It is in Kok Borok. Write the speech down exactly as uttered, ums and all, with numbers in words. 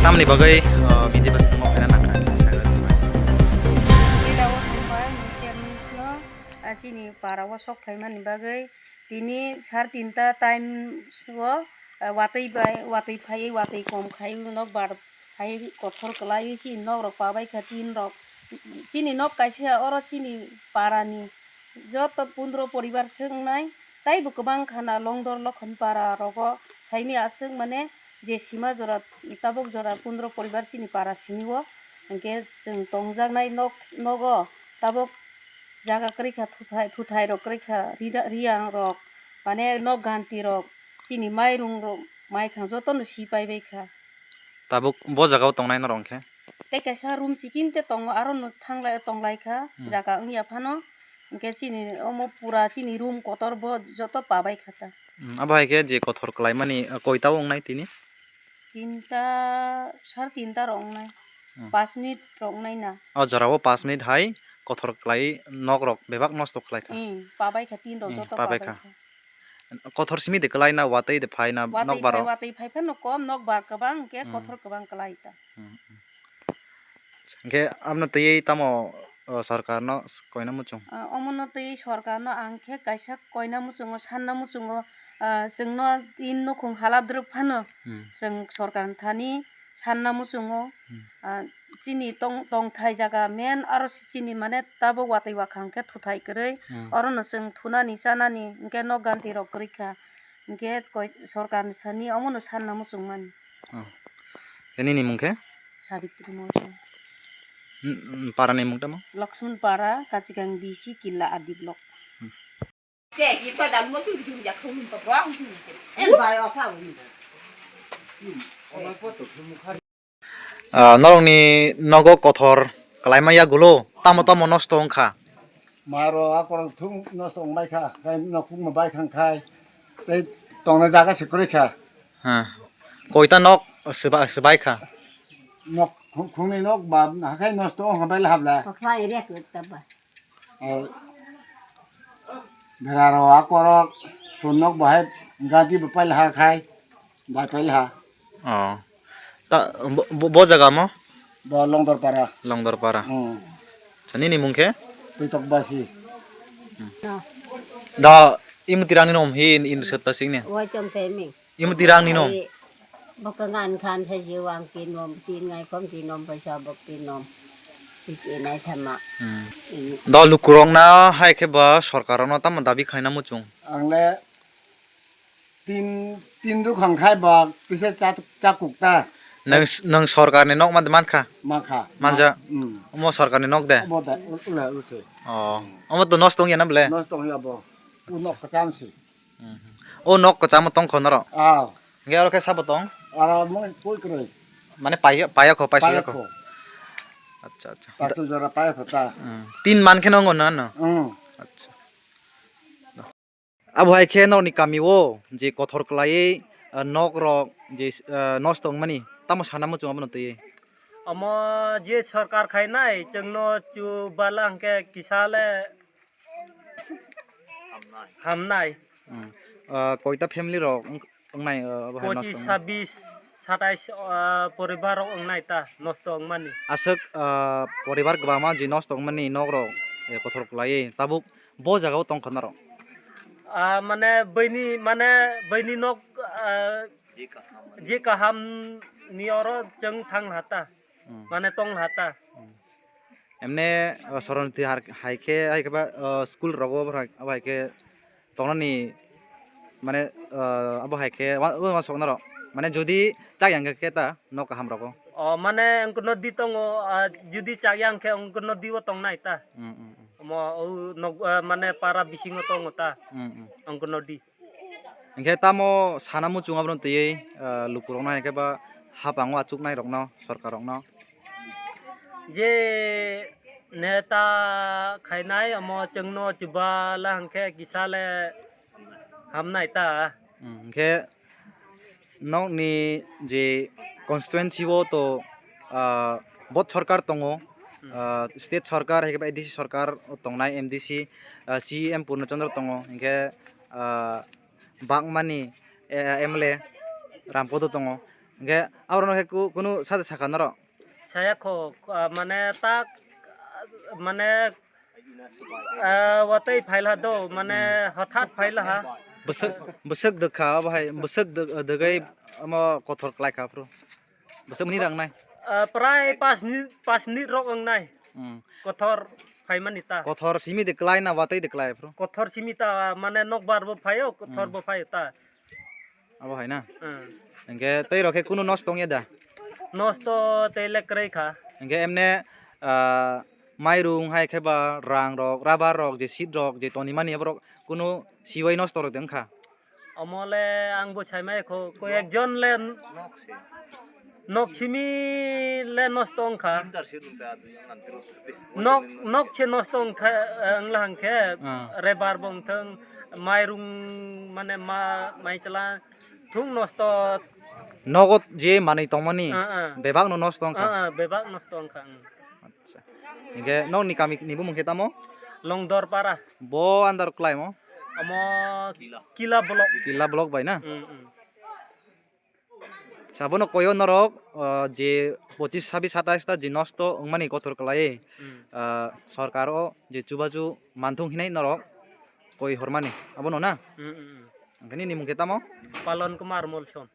Tamni bagwi, uh, bini bwskango phaina nangkha, sagra tongmani. Jilao tongmani chairman sino, ah, chini para o sok phaimani bagwi tini sar tinta time o, ah, watwi bai, watwi phaiwi, watwi kom khai nok bar phai kothor kwlaiwi chini nok rok pabai kha tin rok. Chini nok kaisa oro chini para ni joto pondro poribar se wngnai, taibo kwbang kha na Longdor Lokhonpara rogo saimaya aswk mane je sima jora tabok jora pondro poribar chini para simi o, hinkhe chwng tongjaknai nok, nogo tabok jaga kwrwi kha, thuthai, thuthai rok kwrwi kha, rida-, riyang rok mane nok ganti rok chini mairung rok mai khang joto no si pai bai kha. Tabuk bo jaga o tongnai norok hinkhe? Tei kaisa room chikin te tongo, aro no thanglai, tonglai kha, hmm, jaga wngya phano. Hinkhe chini omo pura chini room kotor bo joto pabai kha ta. Hmm, abo hai khe je kothor kwlai mani, ah, koita o wngnai tini? Tinta, sar tinta rok wngnai. Hmm. Pas minute rok wngnai na. O jora o pas minute hai kothor kwlai nok rok bebak nosto khlai kha. Hmm, pabai kha tin rok, hmm, joto pabai pabai kha. Kha. Kothor simi de kwlai na, watwi de phai na, watwi nok baro phai, watwi phai phano kom, nok bar kwbang, hinkhe, hmm, kothor kwbang kwlai ta. Hmm, hmm. Hinkhe abno twiwi tamo, o, sorkarno koina muchung? Ah, omono twiwi sorkarno ang khe kaisa koina muchungo, sanna muchungo, ah, chwngno tin nukhung hala drwk phano, hmm, chwng sorkarni thani sanna muchungo, hmm, ah, chini tong-, tongthai jaga main aro chini mane tabuk watwi wakhang khe thuthai kwrwi, hmm, orono chwng thunani chanani hinkhe nok ganti rok kwrwi kha, hinkhe koi-, sorkarni thani omono sanna muchungmani. Oh. Tei nini mung khe? Sabitri Mawsa. Hmm, hmm, para ni mung tamo? Laksman Para, Kachikang D C, Killa R D block. Hmm. Ah, norokni nogo kothor kwlaima yagulo tamo tamo nosto wngkha? Maro akorok thung nosto wngbai kha, khe nokungma bai thang khai, tei tongna jaga se kwrwi kha. Ha. Koita nok swba-, swbai kha? Nok khung-, khungni nok ba hakhai nosto wngkha bai lahabla. Beraro akorok sunnok bahai gadi bo pailha khai, bai pailha. Oh. Ta, bo, bo, bo jaga mo? Bo Longdorpara. Longdorpara. Hmm. Sa nini mung khe? Tuitok basi. Hmm. Da, imutirang ni nom hin in seta sing ne? Wai chom te mi. Imo tirang ni nom? Ai, bwkha ngan khan se jiwang tin nom, tin ngai khom tin nom, paisa bok tin nom. Tiki nai thama. Hmm. Ini. Do lukurok na hai khe ba sorkar no tamo dabi khaina muchung? Ang le tin, tin rukhang khai ba kisa cha, cha kuk ta. Nang, nang sorkar ni nok man, man kha? Man kha. Manja? Hmm. Omo sorkar ni nok de? Omo de, u-, ule, use. Oh. Omo to nosto wngya na ble? Nosto wngya bo. U nok kacham si. Mhm. O nok kwchamo tong kho norok? Aw. Hingke oro khe sabo tong? Oro mui pui kwrwi. Mane paiya, paiya kho, paisaiya kho? Paiya kho. Acha, acha. Pachu jora paiya kho ta. Hmm. Tin man khe no wngo na no? Hmm. Acha. Abo hai khe norokni kami o je kothor kwlaiwi, ah, nok rok je, ah, nosto wngmani tamo sana muchung abono twiwi? Omo je sorkar khainai chwngno chubala hingke kisa le Hamnai. Hmm. Ah, koita family rok wng-, wngnai, ah, abo hai nosto Pochis, wngmani? Sabis, satais, ah, poribar rok wngnai ta nosto wngmani. Aswk, ah, poribar kwbangma je nosto wngmani nok rok, eh, kothor kwlaiwi tabuk bo jaga o tong kha norok? Ah, mane bini, mane bini nok, ah, je kaham ni oro chwng thang ha ta. Hmm. Mane tong ha ta. Hmm. Emne, o, soronti har-, hai khe, hai khe ba, o, school rogo abo hai, abo hai khe tongnani, mane, o, abo hai khe wa-, wa-, uansuk norok. Mane jodi chak yang khe ta nok kaham rogo. O, mane wngkhe nodi tongo, a, jodi chak yang khe wngkhe nodi o tongnai ta. Hmm, hmm, hmm. Omo, o, nok, a, mane para bisingo tongo ta. Hmm, hmm. Wngkhe nodi. Hinkhe tamo sana muchung abono twiwi, ah, lukurokno hinkhe ba hapango achuknairokno, sorkarrokno? Je neta khainai omo chwngno chubala hinkhe kisa le hamnai ta. Hmm, hinkhe nokni je constituency o to, ah, bot sorkar tongo, hmm, ah, state sorkar, hai khe ba A D C sorkar tongnai, M D C, ah, C E M Purno Chandra tongo, hinkhe, ah, Bagmani, eh, M L A Rampodo tongo. Hingke aborok no khe ku-, kunu sade saka norok? Saya kho, ah, mane tak, mane, ah, watwi phaila do, mane hothat phaila ha. Bwswk, bwswk dwkha obo hai, bwswk dw-, dwgwi omo kothor klai kha phuru. Bwswk minute rok nai? Ah, prai pas minute, pas minute rok wngnai. Hmm. Kothor phaimani ta. Kothor simi de klai na watwi de klai phuru? Kothor simi ta, mane nokbar bo phaio, kothor Hmm. bo phaio ta. Abo hai na? Hmm. Hingke tei rok khe kunu nosto wngya da? Nosto tei le kwrwi kha. Hingke emne, ah, mairung hai khe ba rang rok, rubber rok, je seat rok, je toni mani aborok kunu siwai nosto rok de wngkha? Omo le ang bo sai mai kho, koi ekjon le nok simi le nosto wngkha. Nok, nok se nosto wngkha, eh, wngla hangkhe, Ah. Rebar bo wngthang, mairung mane ma, mai chwla thung nosto. Nogo je manwi tongmani, Ah, ah. Bebak no nosto wngkha? Ah, ah, bebak nosto wngkha, hmm. Acha. Hingke nokni kami ni bumung khe tamo? Longdor para. Bo andar kwlaimo? Omo Kila block. Kila block bai na? Hmm, hmm. Sabono koyo norok, ah, je pochis, sabis, satais ta je nosto wngmani kothor kwlai, Hmm. Ah, sorkar o je chubachu manthung hinai norok koi hormani, abono na? Hmm, hmm, hmm. Hingke nini mung khe tamo? Palon Kumar Molsom.